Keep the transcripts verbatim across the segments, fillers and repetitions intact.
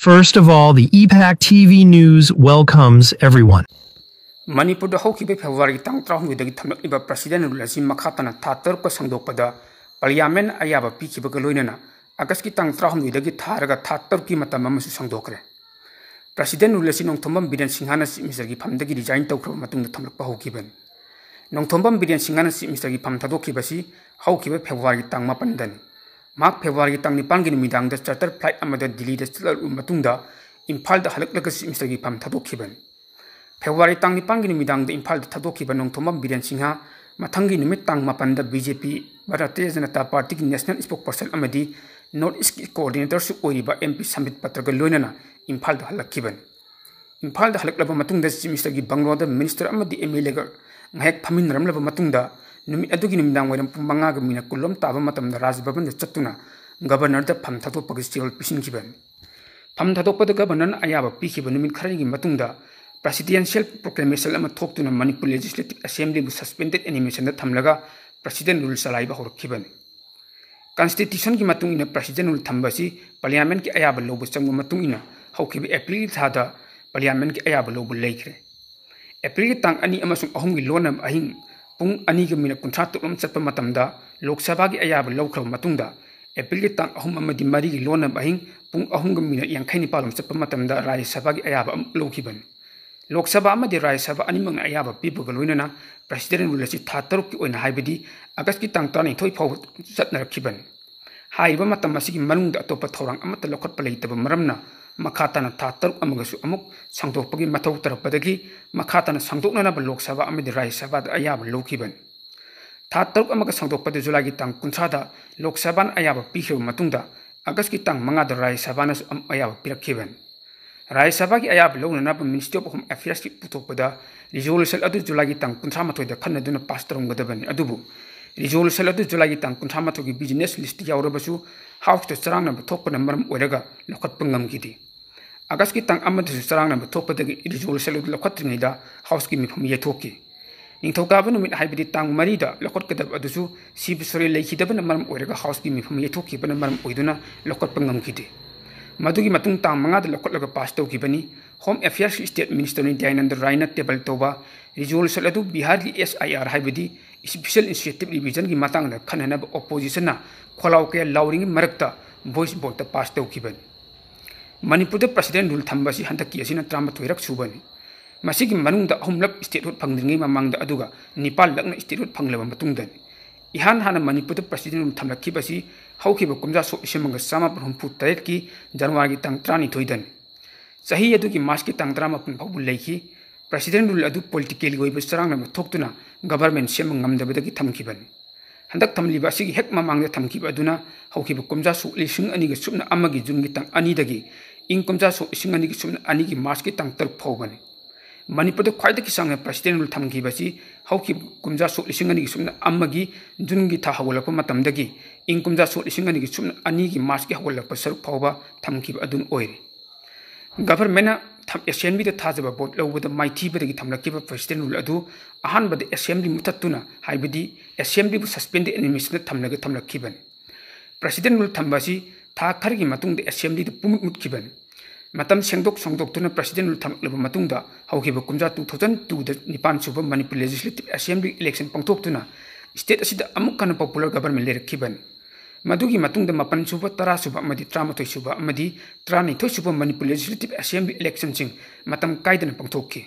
First of all, the E PAC T V News welcomes everyone. ꯃꯅꯤꯄꯨꯔꯗ ꯍꯧꯈꯤꯕ ꯐꯦꯕ꯭ꯔꯨꯋꯥꯔꯤꯒꯤ ꯇꯥꯡ ꯇꯔꯥꯍꯨꯝꯗꯣꯏꯗꯒꯤ ꯊꯝꯂꯛꯂꯤꯕ President Rule ꯑꯁꯤ ꯃꯈꯥ ꯇꯥꯅ ꯊꯥ ꯇꯔꯨꯛꯀ ꯁꯥꯡꯗꯣꯛꯄꯗ Parliament ꯑꯌꯥꯕ ꯄꯤꯈꯤꯕꯒ ꯂꯣꯏꯅꯅ Augustꯀꯤ ꯇꯥꯡ ꯇꯔꯥꯍꯨꯝꯗꯣꯏꯗꯒꯤ ꯊꯥꯔꯒ ꯊꯥ ꯇꯔꯨꯛꯀꯤ ꯃꯇꯝ ꯑꯃꯁꯨ ꯁꯥꯡꯗꯣꯛꯈ꯭ꯔꯦ꯫ President Rule ꯑꯁꯤ ꯅꯣꯡꯊꯣꯝꯕꯝ ꯕꯤꯔꯦꯟ ꯁꯤꯡꯍꯅ Chief Ministerꯒꯤ ꯐꯝꯗꯒꯤ resign ꯇꯧꯈ꯭ꯔꯕ ꯃꯇꯨꯡꯗ ꯊꯝꯂꯛꯄ ꯍꯧꯈꯤꯕꯅꯤ꯫ ꯅꯣꯡꯊꯣꯝꯕꯝ ꯕꯤꯔꯦꯟ ꯁꯤꯡꯍꯅ Chief Ministerꯒꯤ ꯐꯝ ꯊꯥꯗꯣꯛꯈꯤꯕꯁꯤ ꯍꯧꯈꯤꯕ ꯐꯦꯕ꯭ꯔꯨꯋꯥꯔꯤꯒꯤ ꯇꯥꯡ ꯃꯥꯄꯟꯗꯅꯤ꯫ ꯃꯍꯥꯛ ꯐꯦꯕ꯭ꯔꯨꯋꯥꯔꯤꯒꯤ ꯇꯥꯡ ꯅꯤꯄꯥꯟꯒꯤ ꯅꯨꯃꯤꯗꯥꯡꯗ charter flight ꯑꯃꯗ ꯗꯤꯜꯂꯤꯗ ꯆꯠꯂꯨꯔꯕ ꯃꯇꯨꯡꯗ ꯏꯝꯐꯥꯜꯗ ꯍꯜꯂꯛꯂꯒ Chief Ministerꯒꯤ ꯐꯝ ꯊꯥꯗꯣꯛꯈꯤꯕꯅꯤ꯫ ꯐꯦꯕ꯭ꯔꯨꯋꯥꯔꯤ ꯇꯥꯡ ꯅꯤꯄꯥꯟꯒꯤ ꯅꯨꯃꯤꯗꯥꯡꯗ ꯏꯝꯐꯥꯜꯗ ꯊꯥꯗꯣꯛꯈꯤꯕ ꯅꯣꯡꯊꯣꯝꯕꯝ ꯕꯤꯔꯦꯟ ꯁꯤꯡꯍ ꯃꯊꯪꯒꯤ ꯅꯨꯃꯤꯠ ꯇꯥꯡ ꯃꯥꯄꯟꯗ BJP, Bharatiya Janata Partyꯒꯤ national spokesperson ꯑꯃꯗꯤ North Eastꯀꯤ coordinatorꯁꯨ ꯑꯣꯏꯔꯤꯕ MP ꯁꯝꯕꯤꯠ ꯄꯇ꯭ꯔꯒ ꯂꯣꯏꯅꯅ ꯏꯝꯐꯥꯜꯗ ꯍꯜꯂꯛꯈꯤꯕꯅꯤ꯫ ꯏꯝꯐꯥꯜꯗ ꯍꯜꯂꯛꯂꯕ ꯃꯇꯨꯡꯗ Chief Ministerꯒꯤ ꯕꯪꯒ꯭ꯂꯣꯗ minister ꯑꯃꯗꯤ MLAꯒ ꯉꯥꯏꯍꯥꯛ ꯐꯝꯃꯤꯟꯅꯔꯝꯂꯕ ꯃꯇꯨꯡꯗ ꯅꯨꯃꯤꯠ ꯑꯗꯨꯒꯤ ꯅꯨꯃꯤꯗꯥꯡ ꯋꯥꯏꯔꯝ ꯄꯨꯡ ꯃꯉꯥꯒ ꯃꯤꯅꯠ ꯀꯨꯟꯂꯣꯝ ꯇꯥꯕ ꯃꯇꯝꯗ ꯔꯥꯖ ꯚꯕꯟꯗ ꯆꯠꯇꯨꯅ Governorꯗ ꯐꯝ ꯊꯥꯗꯣꯛꯄꯒꯤ ꯆꯦꯔꯣꯜ ꯄꯤꯁꯤꯟꯈꯤꯕꯅꯤ꯫ ꯐꯝ ꯊꯥꯗꯣꯛꯄꯗ Governorꯅ ꯑꯌꯥꯕ ꯄꯤꯈꯤꯕ ꯅꯨꯃꯤꯠ ꯈꯔꯅꯤꯒꯤ ꯃꯇꯨꯡꯗ Presidential Proclamation ꯑꯃ ꯊꯣꯛꯇꯨꯅ ꯃꯅꯤꯄꯨꯔ Legislative Assemblyꯕꯨ suspended animationꯗ ꯊꯝꯂꯒ President Rule ꯆꯂꯥꯏꯕ ꯍꯧꯔꯛꯈꯤꯕꯅꯤ꯫ Constitutionꯒꯤ ꯃꯇꯨꯡ ꯏꯟꯅ President Rule ꯊꯝꯕ ꯑꯁꯤ Parliamentꯀꯤ ꯑꯌꯥꯕ ꯂꯧꯕ ꯆꯪꯕ ꯃꯇꯨꯡ ꯏꯟꯅ ꯍꯧꯈꯤꯕ Aprilꯒꯤ ꯊꯥꯗ Parliamentꯀꯤ ꯑꯌꯥꯕ ꯂꯧꯕ ꯂꯩꯈ꯭ꯔꯦ꯫ Aprilꯒꯤ ꯇꯥꯡ ꯑꯅꯤ ꯑꯃꯁꯨꯡ ꯑꯍꯨꯝꯒꯤ ꯂꯣꯟꯅꯕ ꯑꯍꯤꯡ ꯄꯨꯡ ꯑꯅꯤꯒ ꯃꯤꯅꯠ ꯀꯨꯟꯊ꯭ꯔꯥ ꯇꯔꯨꯛ ꯂꯣꯝ ꯆꯠꯄ ꯃꯇꯝꯗ ꯂꯣꯛ ꯁꯚꯥꯒꯤ ꯑꯌꯥꯕ ꯂꯧꯈ꯭ꯔꯕ ꯃꯇꯨꯡꯗ Aprilꯒꯤ ꯇꯥꯡ ꯑꯍꯨꯝ ꯑꯃꯗꯤ ꯃꯔꯤꯒꯤ ꯂꯣꯟꯅꯕ ꯑꯍꯤꯡ ꯄꯨꯡ ꯑꯍꯨꯝꯒ ꯃꯤꯅꯠ ꯌꯥꯡꯈꯩ ꯅꯤꯄꯥꯜ ꯂꯣꯝ ꯆꯠꯄ ꯃꯇꯝꯗ ꯔꯥꯖ꯭ꯌ ꯁꯚꯥꯒꯤ ꯑꯌꯥꯕ ꯑꯃꯨꯛ ꯂꯧꯈꯤꯕꯅꯤ꯫ ꯂꯣꯛ ꯁꯚꯥ ꯑꯃꯗꯤ ꯔꯥꯖ꯭ꯌ ꯁꯚꯥ ꯑꯅꯤꯃꯛꯅ ꯑꯌꯥꯕ ꯄꯤꯕꯒ ꯂꯣꯏꯅꯅ President Rule ꯑꯁꯤ ꯊꯥ ꯇꯔꯨꯛꯀꯤ ꯑꯣꯏꯅ, ꯍꯥꯏꯕꯗꯤ Augustꯀꯤ ꯇꯥꯡ ꯇꯔꯥꯅꯤꯊꯣꯏ ꯐꯥꯎꯕ ꯆꯠꯅꯔꯛꯈꯤꯕꯅꯤ꯫ ꯍꯥꯏꯔꯤꯕ ꯃꯇꯝ ꯑꯁꯤꯒꯤ ꯃꯅꯨꯡꯗ ꯑꯇꯣꯞꯄ ꯊꯧꯔꯥꯡ ꯑꯃꯠꯇ ꯂꯧꯈꯠꯄ ꯂꯩꯇꯕ ꯃꯔꯝꯅ ꯃꯈꯥ ꯇꯥꯅ ꯊꯥ ꯇꯔꯨꯛ ꯑꯃꯒꯁꯨ ꯑꯃꯨꯛ ꯁꯥꯡꯗꯣꯛꯄꯒꯤ ꯃꯊꯧ ꯇꯥꯔꯛꯄꯗꯒꯤ ꯃꯈꯥ ꯇꯥꯅ ꯁꯥꯡꯗꯣꯛꯅꯅꯕ ꯂꯣꯛ ꯁꯚꯥ ꯑꯃꯗꯤ ꯔꯥꯖ꯭ꯌ ꯁꯚꯥꯗ ꯑꯌꯥꯕ ꯂꯧꯈꯤꯕꯅꯤ꯫ ꯊꯥ ꯇꯔꯨꯛ ꯑꯃꯒ ꯁꯥꯡꯗꯣꯛꯄꯗ ꯖꯨꯂꯥꯏꯒꯤ ꯇꯥꯡ ꯀꯨꯟꯊ꯭ꯔꯥꯗ ꯂꯣꯛ ꯁꯚꯥꯅ ꯑꯌꯥꯕ ꯄꯤꯈ꯭ꯔꯕ ꯃꯇꯨꯡꯗ Augustꯀꯤ ꯇꯥꯡ ꯃꯉꯥꯗ ꯔꯥꯖ꯭ꯌ ꯁꯚꯥꯅꯁꯨ ꯑꯃꯨꯛ ꯑꯌꯥꯕ ꯄꯤꯔꯛꯈꯤꯕꯅꯤ꯫ ꯔꯥꯖ꯭ꯌ ꯁꯚꯥꯒꯤ ꯑꯌꯥꯕ ꯂꯧꯅꯅꯕ Ministry of Home Affairsꯀꯤ ꯄꯨꯊꯣꯛꯄꯗ resolution ꯑꯗꯨ ꯖꯨꯂꯥꯏꯒꯤ ꯇꯥꯡ ꯀꯨꯟꯊ꯭ꯔꯥ ꯃꯥꯊꯣꯏꯗ ꯈꯟꯅꯗꯨꯅ pass ꯇꯧꯔꯝꯒꯗꯕꯅꯤ꯫ ꯑꯗꯨꯕꯨ resolution ꯑꯗꯨ ꯖꯨꯂꯥꯏꯒꯤ ꯇꯥꯡ ꯀꯨꯟꯊ꯭ꯔꯥ ꯃꯥꯊꯣꯏꯒꯤ business list ꯌꯥꯎꯔꯕꯁꯨ Houseꯇ ꯆꯔꯥꯡꯅꯕ ꯊꯣꯛꯄꯅ ꯃꯔꯝ ꯑꯣꯏꯔꯒ ꯂꯧꯈꯠꯄ ꯉꯝꯈꯤꯗꯦ꯫ Augustꯀꯤ ꯇꯥꯡ ꯑꯃꯗꯁꯨ ꯆꯔꯥꯡꯅꯕ ꯊꯣꯛꯄꯗꯒꯤ resolution ꯑꯗꯨ ꯂꯧꯈꯠꯇ꯭ꯔꯤꯉꯩꯗ Houseꯀꯤ ꯃꯤꯐꯝ ꯌꯩꯊꯣꯛꯈꯤ꯫ ꯅꯤꯡꯊꯧꯀꯥꯕ ꯅꯨꯃꯤꯠ, ꯍꯥꯏꯕꯗꯤ ꯇꯥꯡ ꯃꯔꯤꯗ ꯂꯧꯈꯠꯀꯗꯕ ꯑꯗꯨꯁꯨ ꯁꯤꯕ ꯁꯣꯔꯦ ꯂꯩꯈꯤꯗꯕꯅ ꯃꯔꯝ ꯑꯣꯏꯔꯒ Houseꯀꯤ ꯃꯤꯐꯝ ꯌꯩꯊꯣꯛꯈꯤꯕꯅ ꯃꯔꯝ ꯑꯣꯏꯗꯨꯅ ꯂꯧꯈꯠꯄ ꯉꯝꯈꯤꯗꯦ꯫ ꯃꯗꯨꯒꯤ ꯃꯇꯨꯡ ꯇꯥꯡ ꯃꯉꯥꯗ ꯂꯧꯈꯠꯂꯒ ꯄꯥꯁ ꯇꯧꯈꯤꯕꯅꯤ꯫ ꯍꯣꯝ ꯑꯦꯐꯤꯌꯔꯁꯀꯤ ꯁ꯭ꯇꯦꯠ ꯃꯤꯅꯤꯁꯇꯔꯅꯤ ꯗꯌꯥꯅꯟꯗ ꯔꯥꯏꯅ ꯇꯦꯕꯜ ꯇꯧꯕ ꯔꯤꯖꯣꯂꯨꯁꯟ ꯑꯗꯨ ꯕꯤꯍꯥꯔꯒꯤ ꯑꯦꯁ ꯑꯥꯏ ꯑꯥꯔ ꯍꯥꯏꯕꯗꯤ ꯁ꯭ꯄꯦꯁꯦꯜ ꯏꯟꯁꯇꯤꯇ꯭ꯌꯨꯁꯟ ꯔꯤꯚꯤꯖꯟꯒꯤ ꯃꯇꯥꯡꯗ ꯈꯟꯅꯅꯕ ꯑꯣꯄꯣꯖꯤꯁꯟꯅ ꯈꯣꯜꯂꯥꯎ ꯀꯌꯥ ꯂꯥꯎꯔꯤꯉꯩ ꯃꯔꯛꯇ ꯚꯣꯏꯁ ꯚꯣꯠꯇ ꯄꯥꯁ ꯇꯧꯈꯤꯕꯅꯤ꯫ ꯃꯅꯤꯄꯨꯔꯗ ꯄ꯭ꯔꯁꯤꯗꯦꯟ ꯔꯨꯜ ꯊꯝꯕ ꯑꯁꯤ ꯍꯟꯗꯛꯀꯤ ꯑꯁꯤꯅ ꯇꯔꯥꯃꯥꯊꯣꯏꯔꯛ ꯁꯨꯕꯅꯤ꯫ ꯃꯁꯤꯒꯤ ꯃꯅꯨꯡꯗ ꯑꯍꯨꯝꯂꯛ ꯁ꯭ꯇꯦꯠꯍꯨꯗ ꯐꯪꯗ꯭ꯔꯤꯉꯩ ꯃꯃꯥꯡꯗ ꯑꯗꯨꯒ ꯅꯤꯄꯥꯜꯂꯛꯅ ꯁ꯭ꯇꯦꯠꯍꯨꯗ ꯐꯪꯂꯕ ꯃꯇꯨꯡꯗꯅꯤ꯫ ꯏꯍꯥꯟ ꯍꯥꯟꯅ ꯃꯅꯤꯄꯨꯔꯗ ꯄ꯭ꯔꯁꯤꯗꯦꯟ ꯔꯨꯜ ꯊꯝꯂꯛꯈꯤꯕ ꯑꯁꯤ ꯍꯧꯈꯤꯕ ꯀꯨꯝꯖꯥ ꯁꯣꯛ ꯂꯤꯁꯤꯡ ꯑꯃꯒ ꯆꯥꯃꯥꯄꯟ ꯍꯨꯝꯐꯨ ꯇꯔꯦꯠꯀꯤ ꯖꯅꯋꯥꯔꯤꯒꯤ ꯇꯥꯡ ꯇꯔꯥꯅꯤꯊꯣꯏꯗꯅꯤ꯫ ꯆꯍꯤ ꯑꯗꯨꯒꯤ ꯃꯥꯔꯆꯀꯤ ꯇꯥꯡ ꯇꯔꯥꯃꯥꯄꯟ ꯐꯥꯎꯕ ꯂꯩꯈꯤ꯫ ꯄ꯭ꯔꯁꯤꯗꯦꯟ ꯔꯨꯜ ꯑꯗꯨ ꯄꯣꯂꯤꯇꯤꯀꯦꯜꯒꯤ ꯑꯣꯏꯕ ꯆꯔꯥꯡꯅꯕ ꯊꯣꯛꯇꯨꯅ ꯒꯚꯔꯟꯃꯦꯟ ꯁꯦꯝꯕ ꯉꯝꯗꯕꯗꯒꯤ ꯊꯝꯈꯤꯕꯅꯤ꯫ ꯍꯟꯗꯛ ꯊꯝꯂꯤꯕ ꯑꯁꯤꯒꯤ ꯍꯦꯛ ꯃꯃꯥꯡꯗ ꯊꯝꯈꯤꯕ ꯑꯗꯨꯅ ꯍꯧꯈꯤꯕ ꯀꯨꯝꯖꯥ ꯁꯣꯛ ꯂꯤꯁꯤꯡ ꯑꯅꯤꯒ ꯁꯨꯞꯅ ꯑꯃꯒꯤ ꯖꯨꯟꯒꯤ ꯇꯥꯡ ꯑꯅꯤꯗꯒꯤ ꯏꯪ ꯀꯨꯝꯖꯥ ꯁꯣꯛ ꯂꯤꯁꯤꯡ ꯑꯅꯤꯒꯤ ꯁꯨꯞꯅ ꯑꯅꯤꯒꯤ ꯃꯥꯔꯆꯀꯤ ꯇꯥꯡ ꯇꯔꯨꯛ ꯐꯥꯎꯕꯅꯤ꯫ ꯃꯅꯤꯄꯨꯔꯗ ꯈ꯭ꯋꯥꯏꯗꯒꯤ ꯁꯥꯡꯅ ꯄ꯭ꯔꯁꯤꯗꯦꯟ ꯔꯨꯜ ꯊꯝꯈꯤꯕ ꯑꯁꯤ ꯍꯧꯈꯤꯕ ꯀꯨꯝꯖꯥ ꯁꯣꯛ ꯂꯤꯁꯤꯡ ꯑꯅꯤꯒꯤ ꯁꯨꯞꯅ ꯑꯃꯒꯤ ꯖꯨꯟꯒꯤ ꯊꯥ ꯍꯧꯒꯠꯂꯛꯄ ꯃꯇꯝꯗꯒꯤ ꯏꯪ ꯀꯨꯝꯖꯥ ꯁꯣꯛ ꯂꯤꯁꯤꯡ ꯑꯅꯤꯒꯤ ꯁꯨꯞꯅ ꯑꯅꯤꯒꯤ ꯃꯥꯔꯆꯀꯤ ꯍꯧꯒꯠꯂꯛꯄ ꯁꯔꯨꯛ ꯐꯥꯎꯕ ꯊꯝꯈꯤꯕ ꯑꯗꯨꯅ ꯑꯣꯏꯔꯤ꯫ ꯒꯚꯔꯟꯃꯦꯟꯅ ꯊꯝ-, ꯑꯦꯁꯦꯝꯕ꯭ꯂꯤꯗ ꯊꯥꯖꯕ ꯚꯣꯠ ꯂꯧꯕꯗ ꯃꯥꯏꯊꯤꯕꯗꯒꯤ ꯊꯝꯂꯛꯈꯤꯕ ꯄ꯭ꯔꯁꯤꯗꯦꯟ ꯔꯨꯜ ꯑꯗꯨ ꯑꯍꯥꯟꯕꯗ ꯑꯦꯁꯦꯝꯕ꯭ꯂꯤ ꯃꯨꯠꯊꯠꯇꯨꯅ, ꯍꯥꯏꯕꯗꯤ ꯑꯦꯁꯦꯝꯕ꯭ꯂꯤꯕꯨ ꯁꯁꯄꯦꯟꯗꯦꯗ ꯑꯦꯅꯤꯃꯦꯁꯟꯗ ꯊꯝꯂꯒ ꯊꯝꯂꯛꯈꯤꯕꯅꯤ꯫ ꯄ꯭ꯔꯁꯤꯗꯦꯟ ꯔꯨꯜ ꯊꯝꯕ ꯑꯁꯤ ꯊꯥ ꯈꯔꯒꯤ ꯃꯇꯨꯡꯗ ꯑꯦꯁꯦꯝꯕ꯭ꯂꯤꯗ ꯄꯨꯡꯃꯨꯠ ꯃꯨꯠꯈꯤꯕꯅꯤ꯫ ꯃꯇꯝ ꯁꯦꯡꯗꯣꯛ ꯁꯦꯡꯗꯣꯛꯇꯨꯅ ꯄ꯭ꯔꯁꯤꯗꯦꯟ ꯔꯨꯜ ꯊꯝꯂꯛꯂꯕ ꯃꯇꯨꯡꯗ ꯍꯧꯈꯤꯕ ꯀꯨꯝꯖꯥ two thousand twoꯗ ꯅꯤꯄꯥꯟ ꯁꯨꯕ ꯃꯅꯤꯄꯨꯔ ꯂꯦꯖꯤꯁꯂꯦꯇꯤꯚ ꯑꯦꯁꯦꯝꯕ꯭ꯂꯤ ꯏꯂꯦꯛꯁꯟ ꯄꯥꯡꯊꯣꯛꯇꯨꯅ ꯁ꯭ꯇꯦꯠ ꯑꯁꯤꯗ ꯑꯃꯨꯛ ꯍꯟꯅ ꯄꯣꯄꯨꯂꯔ ꯒꯚꯔꯟꯃꯦꯟ ꯂꯩꯔꯛꯈꯤꯕꯅꯤ꯫ ꯃꯗꯨꯒꯤ ꯃꯇꯨꯡꯗ ꯃꯥꯄꯟ ꯁꯨꯕ, ꯇꯔꯥ ꯁꯨꯕ ꯑꯃꯗꯤ ꯇꯔꯥꯃꯥꯊꯣꯏ ꯁꯨꯕ ꯑꯃꯗꯤ ꯇꯔꯥꯅꯤꯊꯣꯏ ꯁꯨꯕ ꯃꯅꯤꯄꯨꯔ ꯂꯦꯖꯤꯁꯂꯦꯇꯤꯚ ꯑꯦꯁꯦꯝꯕ꯭ꯂꯤ ꯏꯂꯦꯛꯁꯟꯁꯤꯡ ꯃꯇꯝ ꯀꯥꯏꯗꯅ ꯄꯥꯡꯊꯣꯛꯈꯤ꯫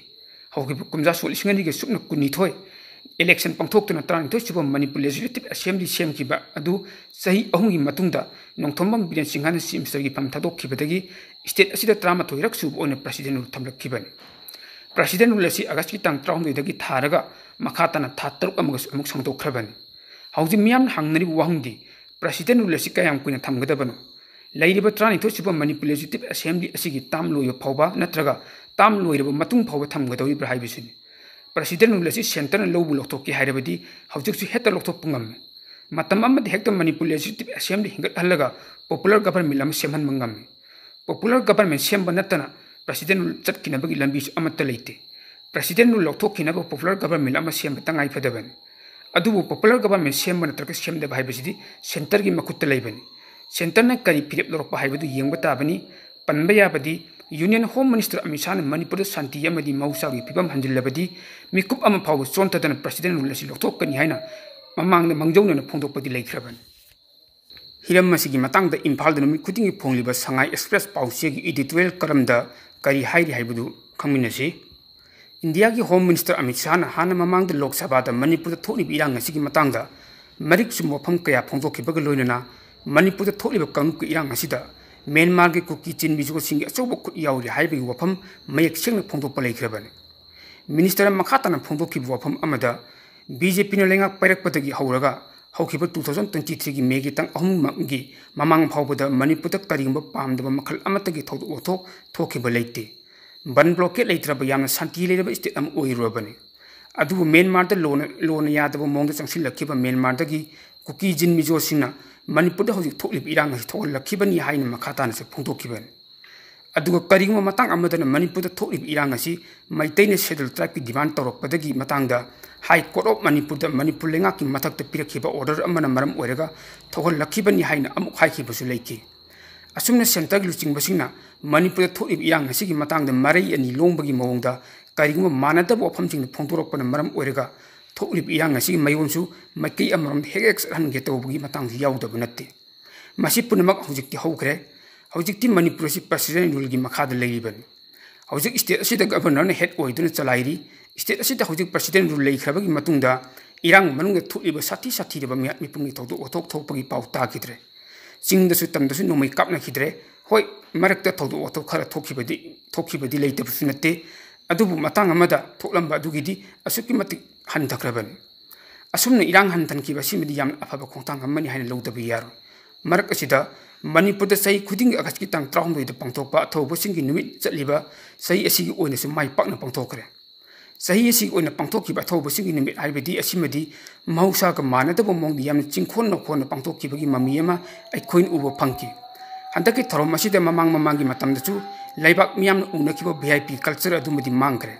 ꯍꯧꯈꯤꯕ ꯀꯨꯝꯖꯥ ꯁꯣꯛ ꯂꯤꯁꯤꯡ ꯑꯅꯤꯒ ꯁꯨꯞꯅ ꯀꯨꯟꯅꯤꯊꯣꯏ ꯏꯂꯦꯛꯁꯟ ꯄꯥꯡꯊꯣꯛꯇꯨꯅ ꯇꯔꯥꯅꯤꯊꯣꯏ ꯁꯨꯕ ꯃꯅꯤꯄꯨꯔ ꯂꯦꯖꯤꯁꯂꯦꯇꯤꯚ ꯑꯦꯁꯦꯝꯕ꯭ꯂꯤ ꯁꯦꯝꯈꯤꯕ ꯑꯗꯨ ꯆꯍꯤ ꯑꯍꯨꯝꯒꯤ ꯃꯇꯨꯡꯗ ꯅꯣꯡꯊꯣꯝꯕꯝ ꯕꯤꯔꯦꯟ ꯁꯤꯡꯍꯅ ꯆꯤꯐ ꯃꯤꯅꯤꯁꯇꯔꯒꯤ ꯐꯝ ꯊꯥꯗꯣꯛꯈꯤꯕꯗꯒꯤ ꯁ꯭ꯇꯦꯠ ꯑꯁꯤꯗ ꯇꯔꯥꯃꯥꯊꯣꯏꯔꯛ ꯁꯨꯕ ꯑꯣꯏꯅ ꯄ꯭ꯔꯁꯤꯗꯦꯟ ꯔꯨꯜ ꯊꯝꯂꯛꯈꯤꯕꯅꯤ꯫ ꯄ꯭ꯔꯁꯤꯗꯦꯟ ꯔꯨꯜ ꯑꯁꯤ ꯑꯥꯒꯁꯀꯤ ꯇꯥꯡ ꯇꯔꯥꯍꯨꯝꯗꯣꯏꯗꯒꯤ ꯊꯥꯔꯒ ꯃꯈꯥ ꯇꯥꯅ ꯊꯥ ꯇꯔꯨꯛ ꯑꯃꯒꯁꯨ ꯑꯃꯨꯛ ꯁꯥꯡꯗꯣꯛꯈ꯭ꯔꯕꯅꯤ꯫ ꯍꯧꯖꯤꯛ ꯃꯤꯌꯥꯝꯅ ꯍꯪꯅꯔꯤꯕ ꯋꯥꯍꯪꯗꯤ, ꯄ꯭ꯔꯁꯤꯗꯦꯟ ꯔꯨꯜ ꯑꯁꯤ ꯀꯌꯥꯝ ꯀꯨꯏꯅ ꯊꯝꯒꯗꯕꯅꯣ? ꯂꯩꯔꯤꯕ ꯇꯔꯥꯅꯤꯊꯣꯏ ꯁꯨꯕ ꯃꯅꯤꯄꯨꯔ ꯂꯦꯖꯤꯁꯂꯦꯇꯤꯚ ꯑꯦꯁꯦꯝꯕ꯭ꯂꯤ ꯑꯁꯤꯒꯤ ꯇꯥꯝ ꯂꯣꯏꯕ ꯐꯥꯎꯕ ꯅꯠꯇ꯭ꯔꯒ ꯇꯥꯝ ꯂꯣꯏꯔꯕ ꯃꯇꯨꯡ ꯐꯥꯎꯕ ꯊꯝꯒꯗꯧꯔꯤꯕ꯭ꯔꯥ ꯍꯥꯏꯕꯁꯤꯅꯤ꯫ ꯄ꯭ꯔꯁꯤꯗꯦꯟ ꯔꯨꯜ ꯑꯁꯤ ꯁꯦꯟꯇꯔꯅ ꯂꯧꯕꯨ ꯂꯧꯊꯣꯛꯀꯦ ꯍꯥꯏꯔꯕꯗꯤ ꯍꯧꯖꯤꯛꯁꯨ ꯍꯦꯛꯇ ꯂꯧꯊꯣꯛꯄ ꯉꯝꯃꯤ꯫ ꯃꯇꯝ ꯑꯃꯗ ꯍꯦꯛꯇ ꯃꯅꯤꯄꯨꯔ ꯂꯦꯖꯤꯁꯂꯦꯇꯤꯚ ꯑꯦꯁꯦꯝꯕ꯭ꯂꯤ ꯍꯤꯡꯒꯠꯍꯜꯂꯒ ꯄꯣꯄꯨꯂꯔ ꯒꯚꯔꯟꯃꯦꯟ ꯑꯃ ꯁꯦꯝꯍꯟꯕ ꯉꯝꯃꯤ꯫ ꯄꯣꯄꯨꯂꯔ ꯒꯚꯔꯟꯃꯦꯟ ꯁꯦꯝꯕ ꯅꯠꯇꯅ ꯄ꯭ꯔꯁꯤꯗꯦꯟ ꯔꯨꯜ ꯆꯠꯈꯤꯅꯕꯒꯤ ꯂꯝꯕꯤꯁꯨ ꯑꯃꯠꯇ ꯂꯩꯇꯦ꯫ ꯄ꯭ꯔꯁꯤꯗꯦꯟ ꯔꯨꯜ ꯂꯧꯊꯣꯛꯈꯤꯅꯕ ꯄꯣꯄꯨꯂꯔ ꯒꯚꯔꯟꯃꯦꯟ ꯑꯃ ꯁꯦꯝꯕ ꯇꯉꯥꯏ ꯐꯗꯕꯅꯤ꯫ ꯑꯗꯨꯕꯨ ꯄꯣꯄꯨꯂꯔ ꯒꯚꯔꯟꯃꯦꯟ ꯁꯦꯝꯕ ꯅꯠꯇ꯭ꯔꯒ ꯁꯦꯝꯗꯕ ꯍꯥꯏꯕꯁꯤꯗꯤ ꯁꯦꯟꯇꯔꯒꯤ ꯃꯈꯨꯠꯇ ꯂꯩꯕꯅꯤ꯫ ꯁꯦꯟꯇꯔꯅ ꯀꯔꯤ ꯐꯤꯔꯦꯞ ꯂꯧꯔꯛꯄ ꯍꯥꯏꯕꯗꯨ ꯌꯦꯡꯕ ꯇꯥꯕꯅꯤ꯫ ꯄꯟꯕ ꯌꯥꯕꯗꯤ, ꯌꯨꯅꯤꯌꯟ ꯍꯣꯝ ꯃꯤꯅꯤꯁꯇꯔ ꯑꯃꯤꯠ ꯁꯥꯍꯅ ꯃꯅꯤꯄꯨꯔꯗ ꯁꯥꯟꯇꯤ ꯑꯃꯗꯤ ꯃꯍꯧꯁꯥꯒꯤ ꯐꯤꯕꯝ ꯍꯟꯖꯤꯜꯂꯕꯗꯤ ꯃꯤꯀꯨꯞ ꯑꯃ ꯐꯥꯎꯕ ꯆꯣꯟꯊꯗꯅ ꯄ꯭ꯔꯁꯤꯗꯦꯟ ꯔꯨꯜ ꯑꯁꯤ ꯂꯧꯊꯣꯛꯀꯅꯤ ꯍꯥꯏꯅ ꯃꯃꯥꯡꯗ ꯃꯥꯡꯖꯧꯅꯅ ꯐꯣꯡꯗꯣꯛꯄꯗꯤ ꯂꯩꯈ꯭ꯔꯕꯅꯤ꯫ ꯍꯤꯔꯝ ꯑꯁꯤꯒꯤ ꯃꯇꯥꯡꯗ ꯏꯝꯐꯥꯜꯗ ꯅꯨꯃꯤꯠ ꯈꯨꯗꯤꯡꯒꯤ ꯐꯣꯡꯂꯤꯕ ꯁꯉꯥꯏ ꯑꯦꯛꯁꯄ꯭ꯔꯦꯁ ꯄꯥꯎꯆꯦꯒꯤ editorial columnꯗ ꯀꯔꯤ ꯍꯥꯏꯔꯤ ꯍꯥꯏꯕꯗꯨ ꯈꯪꯃꯤꯟꯅꯁꯤ꯫ ꯏꯟꯗꯤꯌꯥꯒꯤ ꯍꯣꯝ ꯃꯤꯅꯤꯁꯇꯔ ꯑꯃꯤꯠ ꯁꯥꯍꯅ ꯍꯥꯟꯅ ꯃꯃꯥꯡꯗ ꯂꯣꯛ ꯁꯚꯥꯗ ꯃꯅꯤꯄꯨꯔꯗ ꯊꯣꯛꯂꯤꯕ ꯏꯔꯥꯡ ꯑꯁꯤꯒꯤ ꯃꯇꯥꯡꯗ ꯃꯔꯤꯛ ꯆꯨꯝꯕ ꯋꯥꯐꯝ ꯀꯌꯥ ꯐꯣꯡꯗꯣꯛꯈꯤꯕꯒ ꯂꯣꯏꯅꯅ ꯃꯅꯤꯄꯨꯔꯗ ꯊꯣꯛꯂꯤꯕ ꯀꯥꯡꯂꯨꯞꯀꯤ ꯏꯔꯥꯡ ꯑꯁꯤꯗ ꯃ꯭ꯌꯥꯟꯃꯥꯔꯒꯤ ꯀꯨꯀꯤ ꯆꯤꯟ ꯃꯤꯖꯣꯁꯤꯡꯒꯤ ꯑꯆꯧꯕ ꯈꯨꯠ ꯌꯥꯎꯔꯤ ꯍꯥꯏꯕꯒꯤ ꯋꯥꯐꯝ ꯃꯌꯦꯛ ꯁꯦꯡꯅ ꯐꯣꯡꯗꯣꯛꯄ ꯂꯩꯈ꯭ꯔꯕꯅꯤ꯫ ꯃꯤꯅꯤꯁꯇꯔꯅ ꯃꯈꯥ ꯇꯥꯅ ꯐꯣꯡꯗꯣꯛꯈꯤꯕ ꯋꯥꯐꯝ ꯑꯃꯗ, ꯕꯤ ꯖꯦ ꯄꯤꯅ ꯂꯩꯉꯥꯛ ꯄꯥꯏꯔꯛꯄꯗꯒꯤ ꯍꯧꯔꯒ ꯍꯧꯈꯤꯕ two thousand twenty threeꯒꯤ ꯃꯦꯒꯤ ꯇꯥꯡ ꯑꯍꯨꯝꯒꯤ ꯃꯃꯥꯡ ꯐꯥꯎꯕꯗ ꯃꯅꯤꯄꯨꯔꯗ ꯀꯔꯤꯒꯨꯝꯕ ꯄꯥꯝꯗꯕ ꯃꯈꯜ ꯑꯃꯠꯇꯒꯤ ꯊꯧꯗꯣꯛ ꯋꯥꯊꯣꯛ ꯊꯣꯛꯈꯤꯕ ꯂꯩꯇꯦ꯫ ꯕꯟ ꯕ꯭ꯂꯣꯀꯦꯠ ꯂꯩꯇ꯭ꯔꯕ ꯌꯥꯝꯅ ꯁꯥꯟꯇꯤ ꯂꯩꯔꯕ ꯁ꯭ꯇꯦꯠ ꯑꯃ ꯑꯣꯏꯔꯨꯔꯕꯅꯤ꯫ ꯑꯗꯨꯕꯨ ꯃ꯭ꯌꯥꯟꯃꯥꯔꯗ ꯂꯣꯅ, ꯂꯣꯅ ꯌꯥꯗꯕ ꯃꯑꯣꯡꯗ ꯆꯪꯁꯤꯜꯂꯛꯈꯤꯕ ꯃ꯭ꯌꯥꯟꯃꯥꯔꯗꯒꯤ ꯀꯨꯀꯤ ꯖꯤꯟ ꯃꯤꯖꯣꯁꯤꯡꯅ ꯃꯅꯤꯄꯨꯔꯗ ꯍꯧꯖꯤꯛ ꯊꯣꯛꯂꯤꯕ ꯏꯔꯥꯡ ꯑꯁꯤ ꯊꯣꯛꯍꯜꯂꯛꯈꯤꯕꯅꯤ ꯍꯥꯏꯅ ꯃꯈꯥ ꯇꯥꯅꯁꯨ ꯐꯣꯡꯗꯣꯛꯈꯤꯕꯅꯤ꯫ ꯑꯗꯨꯒ ꯀꯔꯤꯒꯨꯝꯕ ꯃꯇꯥꯡ ꯑꯃꯗꯅ ꯃꯅꯤꯄꯨꯔꯗ ꯊꯣꯛꯂꯤꯕ ꯏꯔꯥꯡ ꯑꯁꯤ ꯃꯩꯇꯩꯅ Scheduled Tribeꯀꯤ demand ꯇꯧꯔꯛꯄꯗꯒꯤ ꯃꯇꯥꯡꯗ High Court of ꯃꯅꯤꯄꯨꯔꯗ ꯃꯅꯤꯄꯨꯔ ꯂꯩꯉꯥꯛꯀꯤ ꯃꯊꯛꯇ ꯄꯤꯔꯛꯈꯤꯕ order ꯑꯃꯅ ꯃꯔꯝ ꯑꯣꯏꯔꯒ ꯊꯣꯛꯍꯜꯂꯛꯈꯤꯕꯅꯤ ꯍꯥꯏꯅ ꯑꯃꯨꯛ ꯍꯥꯏꯈꯤꯕꯁꯨ ꯂꯩꯈꯤ꯫ ꯑꯁꯨꯝꯅ ꯁꯦꯟꯇꯔꯒꯤ ꯂꯨꯆꯤꯡꯕꯁꯤꯡꯅ ꯃꯅꯤꯄꯨꯔꯗ ꯊꯣꯛꯂꯤꯕ ꯏꯔꯥꯡ ꯑꯁꯤꯒꯤ ꯃꯇꯥꯡꯗ ꯃꯔꯩ ꯑꯅꯤ ꯂꯣꯡꯕꯒꯤ ꯃꯑꯣꯡꯗ ꯀꯔꯤꯒꯨꯝꯕ ꯃꯥꯟꯅꯗꯕ ꯋꯥꯐꯝꯁꯤꯡꯗ ꯐꯣꯡꯗꯣꯔꯛꯄꯅ ꯃꯔꯝ ꯑꯣꯏꯔꯒ ꯊꯣꯛꯂꯤꯕ ꯏꯔꯥꯡ ꯑꯁꯤꯒꯤ ꯃꯥꯏꯑꯣꯟꯁꯨ ꯃꯥꯏꯀꯩ ꯑꯃꯔꯣꯝꯗ ꯍꯦꯛ ꯍꯦꯛ ꯆꯠꯍꯟꯒꯦ ꯇꯧꯕꯒꯤ ꯃꯇꯥꯡꯁꯨ ꯌꯥꯎꯗꯕ ꯅꯠꯇꯦ꯫ ꯃꯁꯤ ꯄꯨꯝꯅꯃꯛ ꯍꯧꯖꯤꯛꯇꯤ ꯍꯧꯈ꯭ꯔꯦ꯫ ꯍꯧꯖꯤꯛꯇꯤ ꯃꯅꯤꯄꯨꯔ ꯑꯁꯤ President ruleꯒꯤ ꯃꯈꯥꯗ ꯂꯩꯔꯤꯕꯅꯤ꯫ ꯍꯧꯖꯤꯛ state ꯑꯁꯤꯗ governorꯅ head ꯑꯣꯏꯗꯨꯅ ꯆꯂꯥꯏꯔꯤ꯫ State ꯑꯁꯤꯗ ꯍꯧꯖꯤꯛ President rule ꯂꯩꯈ꯭ꯔꯕꯒꯤ ꯃꯇꯨꯡꯗ ꯏꯔꯥꯡ ꯃꯅꯨꯡꯗ ꯊꯣꯛꯂꯤꯕ ꯁꯥꯊꯤ ꯁꯥꯊꯤꯔꯕ ꯃꯤꯍꯥꯠ ꯃꯤꯄꯨꯝꯒꯤ ꯊꯧꯗꯣꯛ ꯋꯥꯊꯣꯛ ꯊꯣꯛꯄꯒꯤ ꯄꯥꯎ ꯇꯥꯈꯤꯗ꯭ꯔꯦ꯫ ꯆꯤꯡꯗꯁꯨ ꯇꯝꯗꯁꯨ ꯅꯣꯡꯃꯩ ꯀꯥꯞꯅꯈꯤꯗ꯭ꯔꯦ꯫ ꯍꯣꯏ, ꯃꯔꯛꯇ ꯊꯧꯗꯣꯛ ꯋꯥꯊꯣꯛ ꯈꯔ ꯊꯣꯛꯈꯤꯕꯗꯤ, ꯊꯣꯛꯈꯤꯕꯗꯤ ꯂꯩꯇꯕꯁꯨ ꯅꯠꯇꯦ꯫ ꯑꯗꯨꯕꯨ ꯃꯇꯥꯡ ꯑꯃꯗ ꯊꯣꯛꯂꯝꯕ ꯑꯗꯨꯒꯤꯗꯤ ꯑꯁꯨꯛꯀꯤ ꯃꯇꯤꯛ ꯍꯟꯊꯈ꯭ꯔꯕꯅꯤ꯫ ꯑꯁꯨꯝꯅ ꯏꯔꯥꯡ ꯍꯟꯊꯍꯟꯈꯤꯕ ꯑꯁꯤꯃꯗꯤ ꯌꯥꯝꯅ ꯑꯐꯕ ꯈꯣꯡꯊꯥꯡ ꯑꯃꯅꯤ ꯍꯥꯏꯅ ꯂꯧꯗꯕ ꯌꯥꯔꯣꯏ꯫ ꯃꯔꯛ ꯑꯁꯤꯗ ꯃꯅꯤꯄꯨꯔꯗ ꯆꯍꯤ ꯈꯨꯗꯤꯡꯒꯤ Augustꯀꯤ ꯇꯥꯡ ꯇꯔꯥꯍꯨꯝꯗꯣꯏꯗ ꯄꯥꯡꯊꯣꯛꯄ ꯑꯊꯧꯕꯁꯤꯡꯒꯤ ꯅꯨꯃꯤꯠ ꯆꯠꯂꯤꯕ ꯆꯍꯤ ꯑꯁꯤꯒꯤ ꯑꯣꯏꯅꯁꯨ ꯃꯥꯏ ꯄꯥꯛꯅ ꯄꯥꯡꯊꯣꯛꯈ꯭ꯔꯦ꯫ ꯆꯍꯤ ꯑꯁꯤꯒꯤ ꯑꯣꯏꯅ ꯄꯥꯡꯊꯣꯛꯈꯤꯕ ꯑꯊꯧꯕꯁꯤꯡꯒꯤ ꯅꯨꯃꯤꯠ ꯍꯥꯏꯕꯗꯤ ꯑꯁꯤꯃꯗꯤ ꯃꯍꯧꯁꯥꯒ ꯃꯥꯟꯅꯗꯕ ꯃꯑꯣꯡꯗ ꯌꯥꯝꯅ ꯆꯤꯡꯈꯣꯟ ꯅꯧꯈꯣꯟꯅ ꯄꯥꯡꯊꯣꯛꯈꯤꯕꯒꯤ ꯃꯃꯤ ꯑꯃ ꯑꯩꯈꯣꯏꯅ ꯎꯕ ꯐꯪꯈꯤ꯫ ꯍꯟꯗꯛꯀꯤ ꯊꯧꯔꯝ ꯑꯁꯤꯗ ꯃꯃꯥꯡ ꯃꯃꯥꯡꯒꯤ ꯃꯇꯝꯗꯁꯨ ꯂꯩꯕꯥꯛ ꯃꯤꯌꯥꯝꯅ ꯎꯅꯈꯤꯕ V I P culture ꯑꯗꯨꯃꯗꯤ ꯃꯥꯡꯈ꯭ꯔꯦ꯫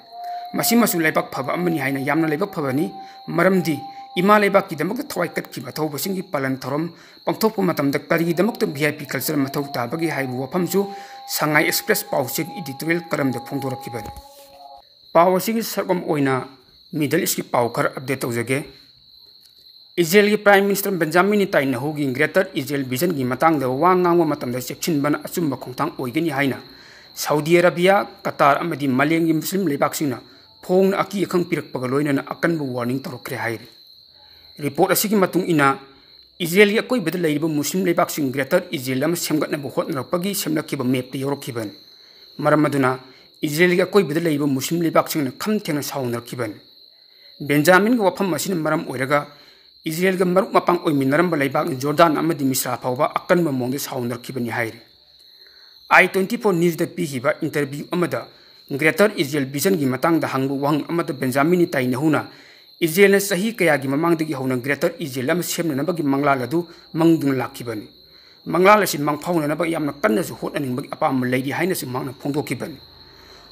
ꯃꯁꯤꯃꯁꯨ ꯂꯩꯕꯥꯛ ꯐꯕ ꯑꯃꯅꯤ ꯍꯥꯏꯅ ꯌꯥꯝꯅ ꯂꯥꯏꯕꯛ ꯐꯕꯅꯤ, ꯃꯔꯝꯗꯤ ꯏꯃꯥ ꯂꯩꯕꯥꯛꯀꯤꯗꯃꯛꯇ ꯊꯋꯥꯏ ꯀꯠꯈꯤꯕ ꯑꯊꯧꯕꯁꯤꯡꯒꯤ ꯄꯥꯂꯟ ꯊꯧꯔꯝ ꯄꯥꯡꯊꯣꯛꯄ ꯃꯇꯝꯗ ꯀꯔꯤꯒꯤꯗꯃꯛꯇ V I P culture ꯃꯊꯧ ꯇꯥꯕꯒꯦ ꯍꯥꯏꯕ ꯋꯥꯐꯝꯁꯨ ꯁꯉꯥꯏ Express ꯄꯥꯎꯆꯦꯒꯤ editorial columnꯗ ꯐꯣꯡꯗꯣꯔꯛꯈꯤꯕꯅꯤ꯫ ꯄꯥꯎ ꯑꯁꯤꯒꯤ ꯁꯔꯨꯛ ꯑꯃ ꯑꯣꯏꯅ Middle Eastꯀꯤ ꯄꯥꯎ ꯈꯔ update ꯇꯧꯖꯒꯦ꯫ ꯏꯖꯔꯦꯜꯒꯤ Prime Minister Benjamin ꯅꯦꯇꯥꯟꯌꯥꯍꯨꯒꯤ Greater Israel Visionꯒꯤ ꯃꯇꯥꯡꯗ ꯋꯥ ꯉꯥꯡꯕ ꯃꯇꯝꯗ ꯆꯦꯛꯁꯤꯟꯕꯅ ꯑꯆꯨꯝꯕ ꯈꯣꯡꯊꯥꯡ ꯑꯣꯏꯒꯅꯤ ꯍꯥꯏꯅ ꯁꯥꯎꯗꯤ ꯑꯔꯥꯕꯤꯌꯥ, ꯀꯇꯥꯔ ꯑꯃꯗꯤ ꯃꯥꯂꯦꯝꯒꯤ ꯃꯨꯁꯂꯤꯝ ꯂꯩꯕꯥꯛꯁꯤꯡꯅ ꯐꯣꯡꯅ ꯑꯀꯤ ꯑꯈꯪ ꯄꯤꯔꯛꯄꯒ ꯂꯣꯏꯅꯅ ꯑꯀꯟꯕ warning ꯇꯧꯔꯛꯈ꯭ꯔꯦ ꯍꯥꯏꯔꯤ꯫ Report ꯑꯁꯤꯒꯤ ꯃꯇꯨꯡ ꯏꯟꯅ, ꯏꯖꯔꯦꯜꯒꯤ ꯑꯀꯣꯏꯕꯗ ꯂꯩꯔꯤꯕ ꯃꯨꯁꯂꯤꯝ ꯂꯩꯕꯥꯛꯁꯤꯡ Greater Israel ꯑꯃ ꯁꯦꯝꯒꯠꯅꯕ ꯍꯣꯠꯅꯔꯛꯄꯒꯤ ꯁꯦꯝꯂꯛꯈꯤꯕ mapꯇ ꯌꯥꯎꯔꯛꯈꯤꯕꯅꯤ꯫ ꯃꯔꯝ ꯑꯗꯨꯅ ꯏꯖꯔꯦꯜꯒꯤ ꯑꯀꯣꯏꯕꯗ ꯂꯩꯔꯤꯕ ꯃꯨꯁꯂꯤꯝ ꯂꯩꯕꯥꯛꯁꯤꯡꯅ ꯈꯝ ꯊꯦꯡꯅ ꯁꯥꯎꯅꯔꯛꯈꯤꯕꯅꯤ꯫ ꯕꯦꯟꯖꯥꯃꯤꯟꯒꯤ ꯋꯥꯐꯝ ꯑꯁꯤꯅ ꯃꯔꯝ ꯑꯣꯏꯔꯒ ꯏꯖꯔꯦꯜꯒ ꯃꯔꯨꯞ ꯃꯄꯥꯡ ꯑꯣꯏꯃꯤꯟꯅꯔꯝꯕ ꯂꯩꯕꯥꯛ ꯖꯣꯔꯗꯥꯟ ꯑꯃꯗꯤ ꯃꯤꯁ꯭ꯔꯥ ꯐꯥꯎꯕ ꯑꯀꯟꯕ ꯃꯑꯣꯡꯗ ꯁꯥꯎꯅꯔꯛꯈꯤꯕꯅꯤ ꯍꯥꯏꯔꯤ꯫ I twenty four Newsꯗ ꯄꯤꯈꯤꯕ interview ꯑꯃꯗ Greater Israel Visionꯒꯤ ꯃꯇꯥꯡꯗ ꯍꯪꯕ ꯋꯥꯍꯪ ꯑꯃꯗ ꯕꯦꯟꯖꯥꯃꯤꯟ ꯅꯦꯇꯥꯟꯌꯥꯍꯨꯅ ꯏꯖꯔꯦꯜꯅ ꯆꯍꯤ ꯀꯌꯥꯒꯤ ꯃꯃꯥꯡꯗꯒꯤ ꯍꯧꯅ Greater Israel ꯑꯃ ꯁꯦꯝꯅꯅꯕꯒꯤ ꯃꯪꯂꯥꯟ ꯑꯗꯨ ꯃꯪꯗꯨꯅ ꯂꯥꯛꯈꯤꯕꯅꯤ꯫ ꯃꯪꯂꯥꯟ ꯑꯁꯤ ꯃꯪꯐꯥꯎꯅꯅꯕ ꯌꯥꯝꯅ ꯀꯟꯅꯁꯨ ꯍꯣꯠꯅꯅꯤꯡꯕꯒꯤ ꯑꯄꯥꯝꯕ ꯂꯩꯔꯤ ꯍꯥꯏꯅꯁꯨ ꯃꯍꯥꯛꯅ ꯐꯣꯡꯗꯣꯛꯈꯤꯕꯅꯤ꯫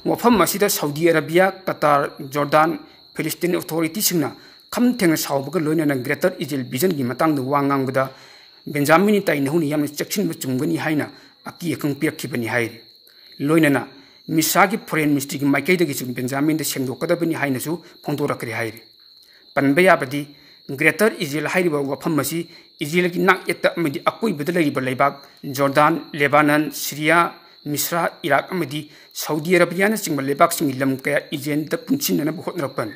ꯋꯥꯐꯝ ꯑꯁꯤꯗ ꯁꯥꯎꯗꯤ ꯑꯔꯥꯕꯤꯌꯥ, ꯀꯇꯥꯔ, ꯖꯣꯔꯗꯥꯟ, ꯐꯤꯂꯤꯁꯇꯤꯟ authorityꯁꯤꯡꯅ ꯈꯝ ꯊꯦꯡꯅ ꯁꯥꯎꯕꯒ ꯂꯣꯏꯅꯅ Greater Israel Visionꯒꯤ ꯃꯇꯥꯡꯗ ꯋꯥ ꯉꯥꯡꯕꯗ ꯕꯦꯟꯖꯥꯃꯤꯟ ꯅꯦꯇꯥꯟꯌꯥꯍꯨꯅ ꯌꯥꯝꯅ ꯆꯦꯛꯁꯤꯟꯕ ꯆꯨꯝꯒꯅꯤ ꯍꯥꯏꯅ ꯑꯀꯤ ꯑꯈꯪ ꯄꯤꯔꯛꯈꯤꯕꯅꯤ ꯍꯥꯏꯔꯤ꯫ ꯂꯣꯏꯅꯅ ꯃꯤꯁ꯭ꯔꯥꯒꯤ Foreign Ministryꯒꯤ ꯃꯥꯏꯀꯩꯗꯒꯤꯁꯨ ꯕꯦꯟꯖꯥꯃꯤꯟꯗ ꯁꯦꯡꯗꯣꯛꯀꯗꯕꯅꯤ ꯍꯥꯏꯅꯁꯨ ꯐꯣꯡꯗꯣꯔꯛꯈ꯭ꯔꯦ ꯍꯥꯏꯔꯤ꯫ ꯄꯟꯕ ꯌꯥꯕꯗꯤ, Greater Israel ꯍꯥꯏꯔꯤꯕ ꯋꯥꯐꯝ ꯑꯁꯤ ꯏꯖꯔꯦꯜꯒꯤ ꯅꯥꯛ ꯌꯦꯠꯇ ꯑꯃꯗꯤ ꯑꯀꯣꯏꯕꯗ ꯂꯩꯔꯤꯕ ꯂꯩꯕꯥꯛ ꯖꯣꯔꯗꯥꯟ, ꯂꯦꯕꯥꯅꯟ, ꯁꯤꯔꯤꯌꯥ, ꯃꯤꯁ꯭ꯔꯥ, ꯏꯔꯥꯛ ꯑꯃꯗꯤ ꯁꯥꯎꯗꯤ ꯑꯔꯥꯕꯤꯌꯥꯅꯆꯤꯡꯕ ꯂꯩꯕꯥꯛꯁꯤꯡꯒꯤ ꯂꯝ ꯀꯌꯥ ꯏꯖꯔꯦꯜꯗ ꯄꯨꯟꯁꯤꯟꯅꯅꯕ ꯍꯣꯠꯅꯔꯛꯄꯅꯤ꯫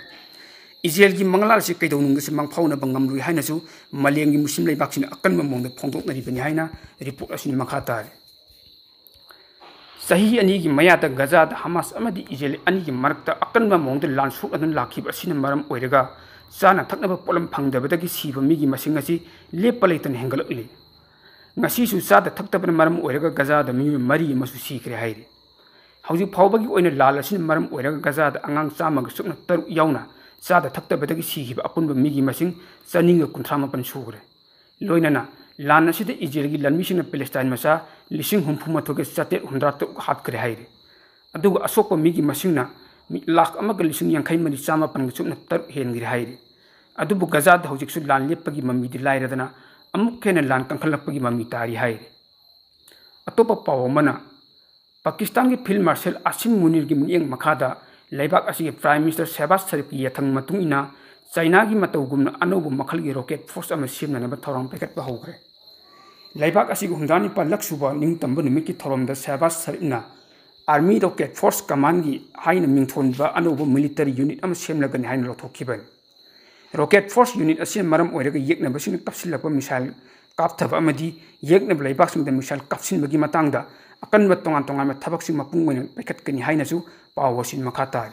ꯏꯖꯔꯦꯜꯒꯤ ꯃꯪꯂꯥꯟ ꯑꯁꯤ ꯀꯩꯗꯧꯅꯨꯡꯗꯁꯨ ꯃꯪꯐꯥꯎꯅꯕ ꯉꯝꯂꯣꯏ ꯍꯥꯏꯅꯁꯨ ꯃꯥꯂꯦꯝꯒꯤ ꯃꯨꯁꯂꯤꯝ ꯂꯩꯕꯥꯛꯁꯤꯡꯅ ꯑꯀꯟꯕ ꯃꯑꯣꯡꯗ ꯐꯣꯡꯗꯣꯛꯅꯔꯤꯕꯅꯤ ꯍꯥꯏꯅ report ꯑꯁꯤꯅ ꯃꯈꯥ ꯇꯥꯔꯤ꯫ ꯆꯍꯤ ꯑꯅꯤꯒꯤ ꯃꯌꯥꯗ ꯒꯖꯥꯗ ꯍꯃꯥꯁ ꯑꯃꯗꯤ ꯏꯖꯔꯦꯜ ꯑꯅꯤꯒꯤ ꯃꯔꯛꯇ ꯑꯀꯟꯕ ꯃꯑꯣꯡꯗ ꯂꯥꯟ ꯁꯣꯛꯅꯗꯨꯅ ꯂꯥꯛꯈꯤꯕ ꯑꯁꯤꯅ ꯃꯔꯝ ꯑꯣꯏꯔꯒ ꯆꯥꯅ ꯊꯛꯅꯕ ꯄꯣꯠꯂꯝ ꯐꯪꯗꯕꯗꯒꯤ ꯁꯤꯕ ꯃꯤꯒꯤ ꯃꯁꯤꯡ ꯑꯁꯤ ꯂꯦꯞꯄ ꯂꯩꯇꯅ ꯍꯦꯟꯒꯠꯂꯛꯂꯤ꯫ ꯉꯁꯤꯁꯨ ꯆꯥꯗ ꯊꯛꯇꯕꯅ ꯃꯔꯝ ꯑꯣꯏꯔꯒ ꯒꯖꯥꯗ ꯃꯤꯑꯣꯏ ꯃꯔꯤ ꯑꯃꯁꯨ ꯁꯤꯈ꯭ꯔꯦ ꯍꯥꯏꯔꯤ꯫ ꯍꯧꯖꯤꯛ ꯐꯥꯎꯕꯒꯤ ꯑꯣꯏꯅ ꯂꯥꯟ ꯑꯁꯤꯅ ꯃꯔꯝ ꯑꯣꯏꯔꯒ ꯒꯖꯥꯗ ꯑꯉꯥꯡ ꯆꯥꯝꯃꯒ ꯁꯨꯞꯅ ꯇꯔꯨꯛ ꯌꯥꯎꯅ ꯆꯥꯗ ꯊꯛꯇꯕꯗꯒꯤ ꯁꯤꯈꯤꯕ ꯑꯄꯨꯟꯕ ꯃꯤꯒꯤ ꯃꯁꯤꯡ ꯆꯅꯤꯒ ꯀꯨꯟꯊ꯭ꯔꯥ ꯃꯥꯄꯟ ꯁꯨꯈ꯭ꯔꯦ꯫ ꯂꯣꯏꯅꯅ ꯂꯥꯟ ꯑꯁꯤꯗ ꯏꯖꯔꯦꯜꯒꯤ ꯂꯥꯟꯃꯤꯁꯤꯡꯅ ꯄꯦꯂꯦꯁꯇꯥꯏꯟ ꯃꯆꯥ ꯂꯤꯁꯤꯡ ꯍꯨꯝꯐꯨ ꯃꯥꯊꯣꯏꯒ ꯆꯥꯇ꯭ꯔꯦꯠ ꯍꯨꯝꯗ꯭ꯔꯥ ꯇꯔꯨꯛ ꯍꯥꯠꯈ꯭ꯔꯦ ꯍꯥꯏꯔꯤ꯫ ꯑꯗꯨꯒ ꯑꯁꯣꯛꯄ ꯃꯤꯒꯤ ꯃꯁꯤꯡꯅ ꯃꯤ ꯂꯥꯈ ꯑꯃꯒ ꯂꯤꯁꯤꯡ ꯌꯥꯡꯈꯩ ꯃꯔꯤ ꯆꯥꯃꯥꯄꯟꯒ ꯁꯨꯞꯅ ꯇꯔꯨꯛ ꯍꯦꯟꯈ꯭ꯔꯦ ꯍꯥꯏꯔꯤ꯫ ꯑꯗꯨꯕꯨ ꯒꯖꯥꯗ ꯍꯧꯖꯤꯛꯁꯨ ꯂꯥꯟ ꯂꯦꯞꯄꯒꯤ ꯃꯃꯤꯗꯤ ꯂꯥꯏꯔꯗꯅ ꯑꯃꯨꯛ ꯍꯦꯟꯅ ꯂꯥꯟ ꯀꯟꯈꯠꯂꯛꯄꯒꯤ ꯃꯃꯤ ꯇꯥꯔꯤ ꯍꯥꯏꯔꯤ꯫ ꯑꯇꯣꯞꯄ ꯄꯥꯎ ꯑꯃꯅ, ꯄꯥꯀꯤꯁꯇꯥꯟꯒꯤ Field Marshal ꯑꯁꯤꯝ ꯃꯨꯅꯤꯔꯒꯤ ꯃꯤꯠꯌꯦꯡ ꯃꯈꯥꯗ ꯂꯩꯕꯥꯛ ꯑꯁꯤꯒꯤ Prime Minister ꯁꯦꯍꯕꯥꯖ ꯁꯔꯤꯐꯀꯤ ꯌꯥꯊꯪ ꯃꯇꯨꯡ ꯏꯟꯅ ꯆꯥꯏꯅꯥꯒꯤ ꯃꯇꯧꯒꯨꯝꯅ ꯑꯅꯧꯕ ꯃꯈꯜꯒꯤ rocket force ꯑꯃ ꯁꯦꯝꯅꯅꯕ ꯊꯧꯔꯥꯡ ꯄꯥꯏꯈꯠꯄ ꯍꯧꯈ꯭ꯔꯦ꯫ ꯂꯩꯕꯥꯛ ꯑꯁꯤꯒꯤ ꯍꯨꯝꯗ꯭ꯔꯥ ꯅꯤꯄꯥꯜ ꯂꯛ ꯁꯨꯕ ꯅꯤꯡꯇꯝꯕ ꯅꯨꯃꯤꯠꯀꯤ ꯊꯧꯔꯝꯗ ꯁꯦꯍꯕꯥꯖ ꯁꯔꯤꯐꯅ Army Rocket Force Commandꯒꯤ ꯍꯥꯏꯅ ꯃꯤꯡꯊꯣꯟꯕ ꯑꯅꯧꯕ military unit ꯑꯃ ꯁꯦꯝꯂꯒꯅꯤ ꯍꯥꯏꯅ ꯂꯥꯎꯊꯣꯛꯈꯤꯕꯅꯤ꯫ Rocket Force unit ꯑꯁꯤꯅ ꯃꯔꯝ ꯑꯣꯏꯔꯒ ꯌꯦꯛꯅꯕꯁꯤꯡꯅ ꯀꯥꯞꯁꯤꯜꯂꯛꯄ missile ꯀꯥꯞꯊꯕ ꯑꯃꯗꯤ ꯌꯦꯛꯅꯕ ꯂꯩꯕꯥꯛꯁꯤꯡꯗ missile ꯀꯥꯞꯁꯤꯟꯕꯒꯤ ꯃꯇꯥꯡꯗ ꯑꯀꯟꯕ ꯇꯣꯉꯥꯟ ꯇꯣꯉꯥꯟꯕ ꯊꯕꯛꯁꯤꯡ ꯃꯄꯨꯡ ꯑꯣꯏꯅ ꯄꯥꯏꯈꯠꯀꯅꯤ ꯍꯥꯏꯅꯁꯨ ꯄꯥꯎ ꯑꯁꯤ ꯃꯈꯥ ꯇꯥꯔꯤ꯫